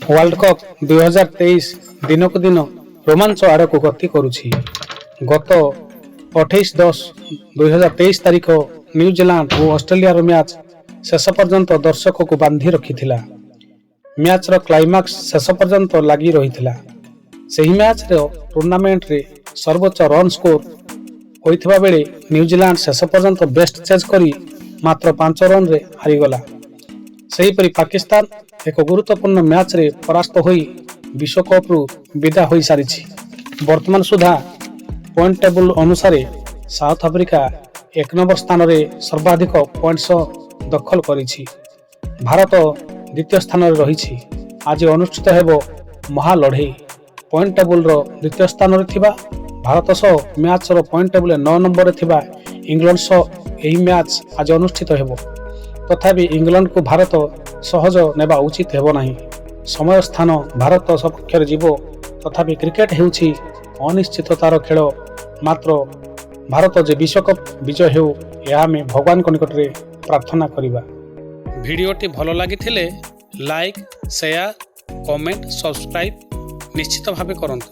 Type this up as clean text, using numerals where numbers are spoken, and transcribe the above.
World cup 2023 ଦିନକୁ ଦିନ ରୋମାଞ୍ଚ ଆଡ଼କୁ ଗତି କରୁଛି। ଗତ 28/10/2023 ତାରିଖ ନ୍ୟୁଜିଲାଣ୍ଡ ଓ ଅଷ୍ଟ୍ରେଲିଆର ମ୍ୟାଚ୍ ଶେଷ ପର୍ଯ୍ୟନ୍ତ ଦର୍ଶକକୁ ବାନ୍ଧି ରଖିଥିଲା। ମ୍ୟାଚ୍ର କ୍ଲାଇମାକ୍ସ ଶେଷ ପର୍ଯ୍ୟନ୍ତ ଲାଗି ରହିଥିଲା। ସେହି ମ୍ୟାଚ୍ର ଟୁର୍ଣ୍ଣାମେଣ୍ଟରେ ସର୍ବୋଚ୍ଚ ରନ୍ ସ୍କୋର ହୋଇଥିବା ବେଳେ ନ୍ୟୁଜିଲାଣ୍ଡ ଶେଷ ପର୍ଯ୍ୟନ୍ତ ବେଷ୍ଟ ଚେଜ୍ କରି ମାତ୍ର 5 ରନ୍ରେ ହାରିଗଲା। ସେହିପରି ପାକିସ୍ତାନ ଏକ ଗୁରୁତ୍ୱପୂର୍ଣ୍ଣ ମ୍ୟାଚ୍ରେ ପରାସ୍ତ ହୋଇ ବିଶ୍ୱକପ୍ରୁ ବିଦା ହୋଇସାରିଛି। ବର୍ତ୍ତମାନ ସୁଦ୍ଧା ପଏଣ୍ଟ ଟେବୁଲ ଅନୁସାରେ ସାଉଥ ଆଫ୍ରିକା 1 ନମ୍ବର ସ୍ଥାନରେ ସର୍ବାଧିକ ପଏଣ୍ଟ ସହ ଦଖଲ କରିଛି। ଭାରତ ଦ୍ୱିତୀୟ ସ୍ଥାନରେ ରହିଛି। ଆଜି ଅନୁଷ୍ଠିତ ହେବ ମହା ଲଢ଼େଇ। ପଏଣ୍ଟ ଟେବୁଲର ଦ୍ୱିତୀୟ ସ୍ଥାନରେ ଥିବା ଭାରତ ସହ ମ୍ୟାଚ୍ର ପଏଣ୍ଟ ଟେବୁଲରେ 9 ନମ୍ବରରେ ଥିବା ଇଂଲଣ୍ଡ ସହ ଏହି ମ୍ୟାଚ୍ ଆଜି ଅନୁଷ୍ଠିତ ହେବ। ତଥାପି ଇଂଲଣ୍ଡକୁ ଭାରତ ସହଜ ନେବା ଉଚିତ ହେବ ନାହିଁ। ସମୟ ସ୍ଥାନ ଭାରତ ସପକ୍ଷରେ ଯିବ। ତଥାପି କ୍ରିକେଟ ହେଉଛି ଅନିଶ୍ଚିତତାର ଖେଳ। ମାତ୍ର ଭାରତ ଯେ ବିଶ୍ୱକପ୍ ବିଜୟ ହେଉ, ଏହା ଆମେ ଭଗବାନଙ୍କ ନିକଟରେ ପ୍ରାର୍ଥନା କରିବା। ଭିଡ଼ିଓଟି ଭଲ ଲାଗିଥିଲେ ଲାଇକ୍, ସେୟାର, କମେଣ୍ଟ, ସବସ୍କ୍ରାଇବ୍ ନିଶ୍ଚିତ ଭାବେ କରନ୍ତୁ।